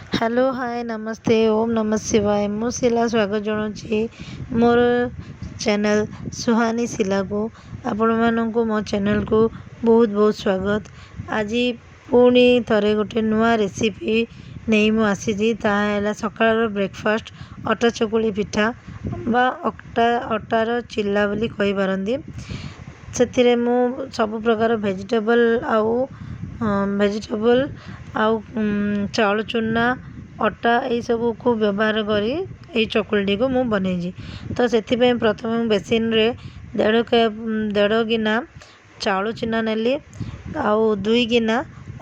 Hello, ହାଏ, ନମସ୍ତେ, ଓମ୍ ନମଃ ଶିବାୟ। ମୁଁ ଶିଲା ସ୍ୱାଗତ ଜଣାଉଛି ମୋର ଚ୍ୟାନେଲ୍ ସୁହାନୀ ଶିଲାକୁ। ଆପଣମାନଙ୍କୁ ମୋ ଚ୍ୟାନେଲ୍କୁ ବହୁତ ବହୁତ ସ୍ୱାଗତ। ଆଜି ପୁଣି ଥରେ ଗୋଟେ ନୂଆ ରେସିପି ନେଇ ମୁଁ ଆସିଛି। ତାହା ହେଲା ସକାଳର ବ୍ରେକଫାଷ୍ଟ, ଅଟା ଚକୁଳି ପିଠା ବା ଅଟାର ଚିଲା ବୋଲି କହିପାରନ୍ତି। ସେଥିରେ ମୁଁ ସବୁ ପ୍ରକାର ଭେଜିଟେବଲ୍ ଆଉ ଚାଉଳ ଚୁନା, ଅଟା ଏଇସବୁକୁ ବ୍ୟବହାର କରି ଏଇ ଚକୁଳିଟିକୁ ମୁଁ ବନେଇଛି। ତ ସେଥିପାଇଁ ପ୍ରଥମେ ମୁଁ ବେସିନରେ ଦେଢ଼ କପ୍, ଦେଢ଼ ଗିନା ଚାଉଳ ଚୁନା ନେଲି ଆଉ 2 ଗିନା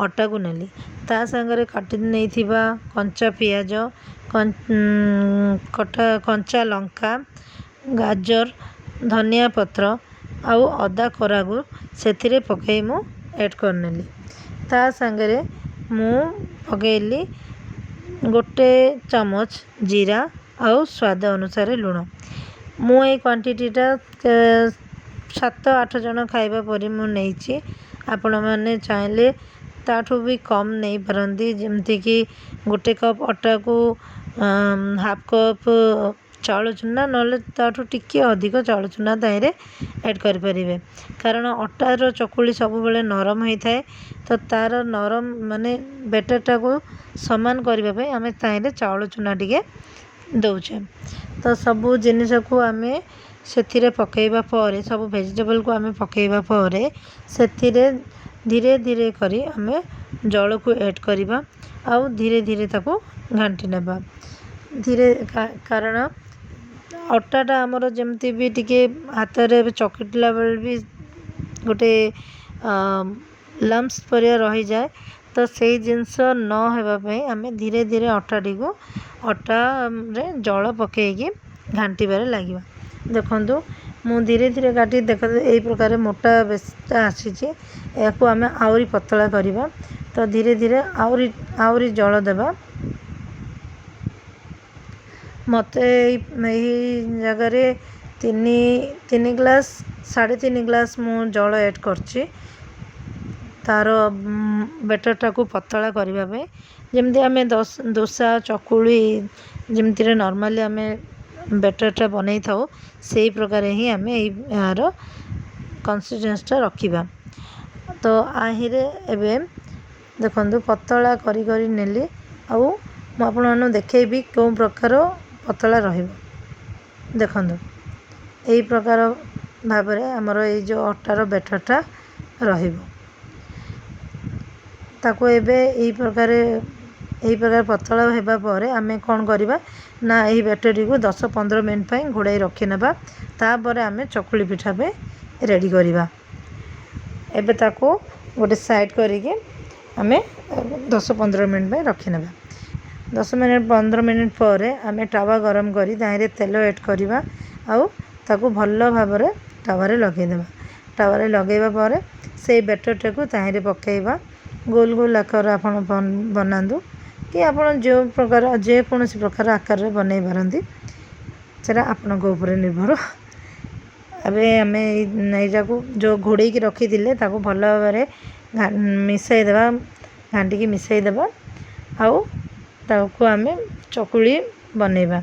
ଅଟାକୁ ନେଲି। ତା ସାଙ୍ଗରେ କାଟି ନେଇଥିବା କଞ୍ଚା ପିଆଜ, କଟା କଞ୍ଚା ଲଙ୍କା, ଗାଜର, ଧନିଆ ପତ୍ର ଆଉ ଅଦା କୋରାକୁ ସେଥିରେ ପକାଇ ମୁଁ ଆଡ଼୍ କରିନେଲି। ତା ସାଙ୍ଗରେ ମୁଁ ପକାଇଲି 1 ଚାମଚ ଜିରା ଆଉ ସ୍ୱାଦ ଅନୁସାରେ ଲୁଣ। ମୁଁ ଏଇ କ୍ୱାଣ୍ଟିଟିଟା 7-8 ଜଣ ଖାଇବା ପରି ମୁଁ ନେଇଛି। ଆପଣମାନେ ଚାହିଁଲେ ତାଠୁ ବି କମ୍ ନେଇପାରନ୍ତି, ଯେମିତିକି 1 କପ୍ ଅଟାକୁ ହାଫ୍ କପ୍ ଚାଉଳ ଚୁନା, ନହେଲେ ତାଠୁ ଟିକିଏ ଅଧିକ ଚାଉଳ ଚୁନା ତାହିଁରେ ଆଡ଼୍ କରିପାରିବେ। କାରଣ ଅଟାର ଚକୁଳି ସବୁବେଳେ ନରମ ହେଇଥାଏ। ତ ତା'ର ନରମ ମାନେ ବେଟରଟାକୁ ସମାନ କରିବା ପାଇଁ ଆମେ ତାହିଁରେ ଚାଉଳ ଚୁନା ଟିକେ ଦେଉଛେ। ତ ସବୁ ଜିନିଷକୁ ଆମେ ସେଥିରେ ପକାଇବା ପରେ, ସବୁ ଭେଜିଟେବଲ୍କୁ ଆମେ ପକାଇବା ପରେ ସେଥିରେ ଧୀରେ ଧୀରେ କରି ଆମେ ଜଳକୁ ଆଡ଼୍ କରିବା ଆଉ ଧୀରେ ଧୀରେ ତାକୁ ଘାଣ୍ଟି ନେବା ଧୀରେ, କାରଣ ଅଟାଟା ଆମର ଯେମିତି ବି ଟିକେ ହାତରେ ଚକଟିଲା ବେଳେ ବି ଗୋଟେ ଲମ୍ସ ପରିକା ରହିଯାଏ। ତ ସେଇ ଜିନିଷ ନ ହେବା ପାଇଁ ଆମେ ଧୀରେ ଧୀରେ ଅଟାଟିକୁ, ଅଟାରେ ଜଳ ପକାଇକି ଘାଣ୍ଟିବାରେ ଲାଗିବା। ଦେଖନ୍ତୁ, ମୁଁ ଧୀରେ ଧୀରେ କାଟି, ଦେଖନ୍ତୁ, ଏଇ ପ୍ରକାର ମୋଟା ବେଶଟା ଆସିଛି। ଏହାକୁ ଆମେ ଆହୁରି ପତଳା କରିବା। ତ ଧୀରେ ଧୀରେ ଆହୁରି ଆହୁରି ଜଳ ଦେବା। ମୋତେ ଏଇ ଜାଗାରେ ତିନି ଗ୍ଲାସ୍, ସାଢ଼େ ତିନି ଗ୍ଲାସ୍ ମୁଁ ଜଳ ଆଡ଼୍ କରିଛି ତା'ର ବେଟରଟାକୁ ପତଳା କରିବା ପାଇଁ। ଯେମିତି ଆମେ ଦୋସା, ଚକୁଳି ଯେମିତିରେ ନର୍ମାଲି ଆମେ ବେଟରଟା ବନେଇଥାଉ, ସେଇ ପ୍ରକାର ହିଁ ଆମେ ଏହାର କନସିଷ୍ଟେନ୍ସିଟା ରଖିବା। ତ ଆହିରେ ଏବେ ଦେଖନ୍ତୁ, ପତଳା କରି କରି ନେଲି ଆଉ ମୁଁ ଆପଣମାନଙ୍କୁ ଦେଖେଇବି କେଉଁ ପ୍ରକାର ପତଳା ରହିବ। ଦେଖନ୍ତୁ, ଏଇ ପ୍ରକାର ଭାବରେ ଆମର ଏଇ ଯେଉଁ ଅଟାର ବେଟରଟା ରହିବ। ତାକୁ ଏବେ ଏଇ ପ୍ରକାର ପତଳା ହେବା ପରେ ଆମେ କ'ଣ କରିବା ନା ଏହି ବ୍ୟାଟରଟିକୁ 10-15 ମିନିଟ୍ ପାଇଁ ଘୋଡ଼ାଇ ରଖିନେବା। ତାପରେ ଆମେ ଚକୁଳି ପିଠା ପାଇଁ ରେଡ଼ି କରିବା। ଏବେ ତାକୁ ଗୋଟେ ସାଇଡ଼୍ କରିକି ଆମେ 10-15 ମିନିଟ୍ ପାଇଁ ରଖିନେବା। 10 ମିନିଟ୍, 15 ମିନିଟ୍ ପରେ ଆମେ ତାୱା ଗରମ କରି ତାହିଁରେ ତେଲ ଆଡ଼୍ କରିବା ଆଉ ତାକୁ ଭଲ ଭାବରେ ତାୱାରେ ଲଗାଇଦେବା। ତାୱାରେ ଲଗାଇବା ପରେ ସେଇ ବ୍ୟାଟରଟାକୁ ତାହିଁରେ ପକାଇବା। ଗୋଲ ଗୋଲ ଆକାର ଆପଣ ବନାନ୍ତୁ କି ଆପଣ ଯେଉଁ ପ୍ରକାର, ଯେକୌଣସି ପ୍ରକାର ଆକାରରେ ବନେଇ ପାରନ୍ତି, ସେଇଟା ଆପଣଙ୍କ ଉପରେ ନିର୍ଭର। ଏବେ ଆମେ ଏଇଟାକୁ ଯେଉଁ ଘୋଡ଼େଇକି ରଖିଥିଲେ, ତାକୁ ଭଲ ଭାବରେ ମିଶାଇ ଦେବା, ଘାଣ୍ଟିକି ମିଶାଇ ଦେବା ଆଉ ତାକୁ ଆମେ ଚକୁଳି ବନେଇବା।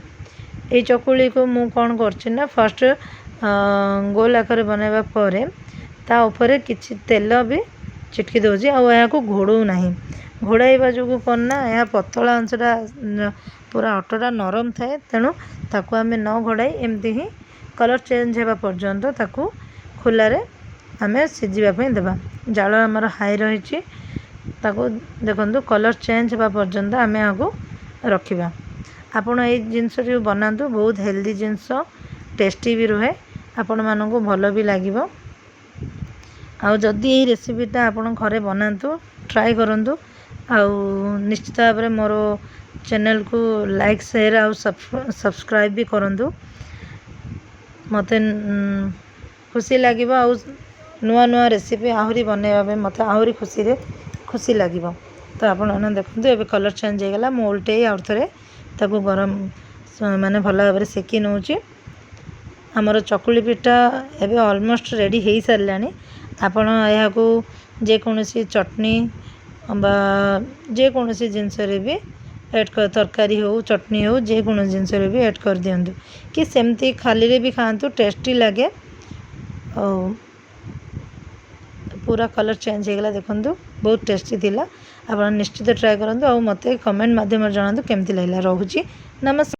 ଏଇ ଚକୁଳିକୁ ମୁଁ କ'ଣ କରୁଛି ନା ଫାର୍ଷ୍ଟ ଗୋଲ ଆକାରରେ ବନେଇବା ପରେ ତା ଉପରେ କିଛି ତେଲ ବି ଛିଟକି ଦେଉଛି ଆଉ ଏହାକୁ ଘୋଡ଼ଉ ନାହିଁ। ଘୋଡ଼ାଇବା ଯୋଗୁଁ କ'ଣ ନା ଏହା ପତଳା ଅଂଶଟା, ପୁରା ଅଟାଟା ନରମ ଥାଏ। ତେଣୁ ତାକୁ ଆମେ ନ ଘୋଡ଼ାଇ ଏମିତି ହିଁ କଲର୍ ଚେଞ୍ଜ ହେବା ପର୍ଯ୍ୟନ୍ତ ତାକୁ ଖୋଲାରେ ଆମେ ସିଝିବା ପାଇଁ ଦେବା। ଜାଳ ଆମର ହାଇ ରହିଛି। ତାକୁ ଦେଖନ୍ତୁ, କଲର୍ ଚେଞ୍ଜ ହେବା ପର୍ଯ୍ୟନ୍ତ ଆମେ ଏହାକୁ ରଖିବା। ଆପଣ ଏଇ ଜିନିଷଟିକୁ ବନାନ୍ତୁ, ବହୁତ ହେଲ୍ଦି ଜିନିଷ, ଟେଷ୍ଟି ବି ରୁହେ, ଆପଣମାନଙ୍କୁ ଭଲ ବି ଲାଗିବ। ଆଉ ଯଦି ଏଇ ରେସିପିଟା ଆପଣ ଘରେ ବନାନ୍ତୁ, ଟ୍ରାଏ କରନ୍ତୁ ଆଉ ନିଶ୍ଚିତ ଭାବରେ ମୋର ଚ୍ୟାନେଲକୁ ଲାଇକ୍, ସେୟାର ଆଉ ସବସ୍କ୍ରାଇବ୍ ବି କରନ୍ତୁ। ମୋତେ ଖୁସି ଲାଗିବ ଆଉ ନୂଆ ନୂଆ ରେସିପି ଆହୁରି ବନେଇବା ପାଇଁ ମୋତେ ଆହୁରି ଖୁସି ଲାଗିବ। ତ ଆପଣମାନେ ଦେଖନ୍ତୁ, ଏବେ କଲର୍ ଚେଞ୍ଜ ହେଇଗଲା। ମୁଁ ଓଲଟେଇ ଆଉ ଥରେ ତାକୁ ଗରମ ମାନେ ଭଲ ଭାବରେ ସେକି ନେଉଛି। ଆମର ଚକୁଳି ପିଠା ଏବେ ଅଲମୋଷ୍ଟ ରେଡ଼ି ହେଇସାରିଲାଣି। ଆପଣ ଏହାକୁ ଯେକୌଣସି ଚଟଣି ବା ଯେକୌଣସି ଜିନିଷରେ ବି ଏଡ଼୍, ତରକାରୀ ହେଉ, ଚଟଣି ହେଉ, ଯେକୌଣସି ଜିନିଷରେ ବି ଆଡ଼୍ କରିଦିଅନ୍ତୁ କି ସେମିତି ଖାଲିରେ ବି ଖାଆନ୍ତୁ, ଟେଷ୍ଟି ଲାଗେ। ଆଉ ପୁରା କଲର୍ ଚେଞ୍ଜ ହେଇଗଲା ଦେଖନ୍ତୁ, ବହୁତ ଟେଷ୍ଟି ଥିଲା। ଆପଣ ନିଶ୍ଚିତ ଟ୍ରାଏ କରନ୍ତୁ ଆଉ ମୋତେ କମେଣ୍ଟ ମାଧ୍ୟମରେ ଜଣାନ୍ତୁ କେମିତି ଲାଗିଲା। ରହୁଛି, ନମସ୍କାର।